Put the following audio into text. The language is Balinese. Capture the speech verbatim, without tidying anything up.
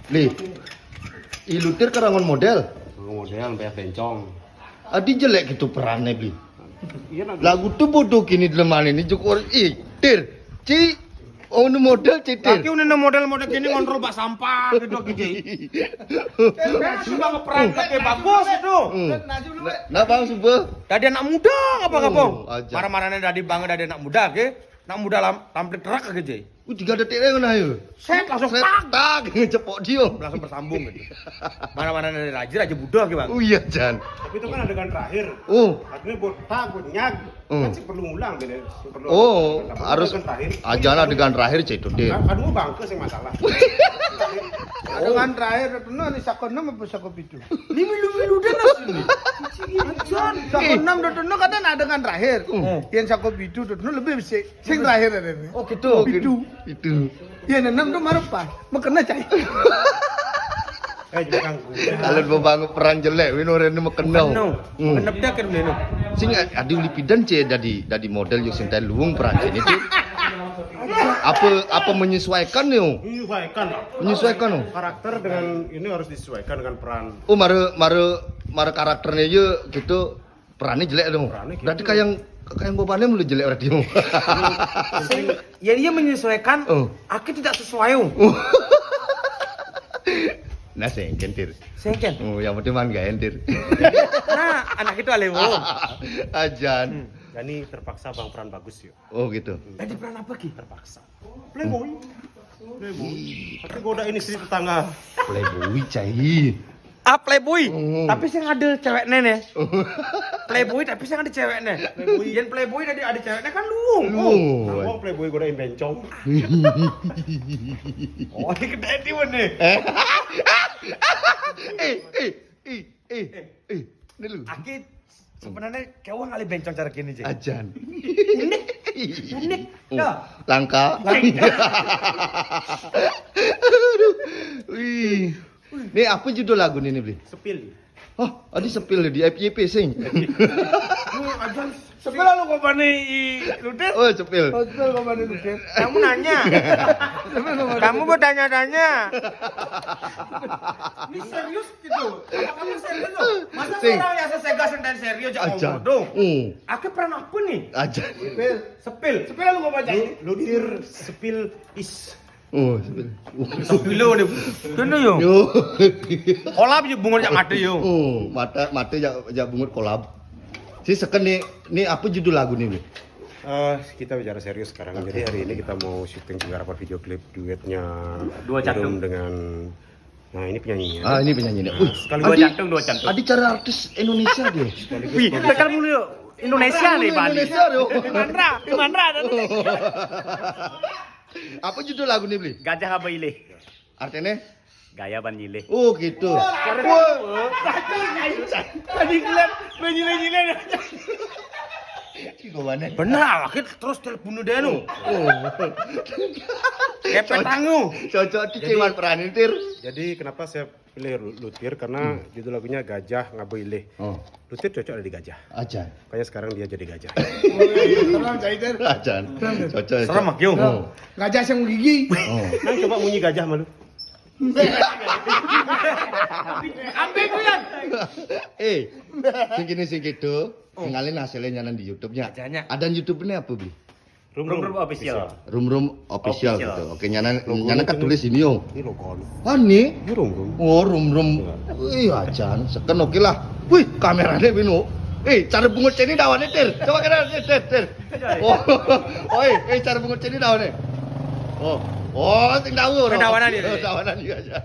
Bli. I Lutir karangan model. Model banyak bencong. Adi jelek gitu perannya, Bli. Iya, nah. Lagu tuh bodoh kini deleman ini Jokowi. Ih, Tir. Ci, oh, ini model, Ci, Tir. Tapi ini model-model gini ngontrol bak sampah gitu, gitu. Kan sudah ngeperan tapi bagus itu. Hmm. Nah, nah, Bang, subuh. Tadi anak muda apa apa? Oh, aja. Marah-marahnya tadi Bang, tadi anak muda, ke? Anak muda lam, tampil truk aja, Jay. Uh, tiga detik dia kena ya. Set, langsung Set, tak. Tak, cepok dia. Langsung bersambung gitu. Mana-mana dari Raja, Raja Buddha gitu, Bang. Oh iya, Jan. Tapi itu kan adegan terakhir. Oh. Artinya buat tak, buat nyag. Hmm. Kan sih perlu ngulang, Bang, ya. Perlu Oh, ada harus adegan terakhir. Aja lah adegan terakhir, Cek, itu dia. Kan, aduh, bangke sih masalah. Adegan terakhir itu, nah, ini sako enam apa sako pitu? Ini milu-milu dan nasi ini. Jan. Sako enam itu, nah, kadang adegan terakhir. Hmm. Yang sako pitu itu, nah, lebih besar. Sing terakhir ada ini. Oh, gitu. Pitu. Pitu. Ya, enam tuh marah pas. Makanya cai. Eh, jangan ganggu. Kalau mau bangun peran jelek, wino rene makena. Makena. Hmm. Makena bedak kan, Bli, no? Sing adi lipidan, Cek, dadi, dadi model yuk sing tai luung peran sini tuh. Apa, apa menyesuaikan nih? Menyesuaikan lah. Menyesuaikan, oh. Karakter dengan ini harus disesuaikan dengan peran. Oh, mare, mare, mare karakternya ya gitu. Perannya jelek dong. Perannya gitu. Berarti kayak yang, kayak yang bebannya mulai jelek berarti. Sing, ya, dia menyesuaikan. Oh. Aku tidak sesuai, oh. Oh. Nah, sengken, Tir. Sengken. Oh, yang penting man gak entir. Nah, anak itu alewo. Ajan. Hmm. Jadi terpaksa Bang peran bagus yuk. Oh, gitu. Tadi peran apa, Ki? Terpaksa. Playboy. Playboy. Tapi godain istri tetangga. Playboy, cai. Ah, playboy. Hmm. Tapi sing ada cewek nene. Playboy tapi sing ada cewek nene. Playboy. Yang playboy tadi ada ceweknya kan luung. Luung. Nah, playboy godain bencong. Oh, ini kedai timun nih. Eh, eh, eh, eh, eh, eh, ini lu. Aki sebenarnya kewang kali bencong cara gini, Cek. Ajan. Unik. Unik. Oh, ya. Langka. Langka. Aduh. Wih. Ini apa judul lagu ini, Bli? Sepil. Oh, adi sepil di F Y P sing. Lu aja sepil lalu kau bani i Lutir? Oh, sepil. Oh, sepil kau bani Lutir. Kamu nanya. Sepil kau bani Kamu Lutir. Bertanya-tanya. Ini serius gitu. Apa kamu serius tuh? Masa Sing. Seorang yang sesega senten serius aja Aja. Ngomong bodoh? Hmm. Aku pernah apa nih? Aja. Sepil. Sepil. Sepil lalu kau baca. Lu, Lutir sepil is. Oh, sepil. Sepil lu nih. Kena yo. Yo. Kolap je bungut jak mata yo. Oh, mata, mata jak, jak bungut kolap. Si seken nih, nih apa judul lagu nih, Bli? Eh, kita bicara serius sekarang. Oke. Jadi hari ini kita mau syuting penggarapan video klip duetnya Dua Cantik. Irum dengan, nah, ini penyanyinya. Ah, ini penyanyinya. Nah, wih, sekali Dua Cantik, Dua Cantik. Adi cara artis Indonesia dia. Wih, tekan mulu yuk. Indonesia nih, Bali. Indonesia, yo. Di Mandra, di Mandra ada nih. Apa judul lagu nih, Bli? Gajah Abah Ilih. Artinya? Gaya ban nyilih. Oh, gitu. Wah. Tadi ngeliat, menyilih-nyilih. Ih, gua mana? Benar, akhir terus telepon udah nu. Oh. Kepet tangu. Cocok di Jadi, Cewan Peranintir. Jadi kenapa saya pilih Lu-, Lutir? Karena Hmm. judul lagunya Gajah Ngabah Ilih. Oh. Lutir cocok ada di gajah. Ajan. Makanya sekarang dia jadi gajah. Wih, tenang, Caitir. Ajan. Cocok, Serem, cocok. Mak, yo. Oh. Gajah yang gigi. Oh. Nah, coba bunyi gajah malu. Ambil, Buyan. Eh, sing gini, sing gitu. Oh. Tinggalin hasilnya nyanan di YouTube-nya. Ajanya. Ada YouTube-nya apa, Bli? Rum Rum Rum Official. Rum Rum Official Official. Gitu. Oke, nyanan, Logo nyanan kan ini tulis ini, yo. Ini logo. Ah, nih? Ini Rum Rum. Oh, Rum Rum. Iya. Wih, ajan. Seken oke lah. Wih, kameranya bino. Eh, cara bungut ini dawane, Tir. Coba kira, Tir, Tir, Tir. Oh, oh, eh, eh, cara bungut ini dawane. Oh, oh, sing tahu. Dawanan ini. Dawanan iya aja.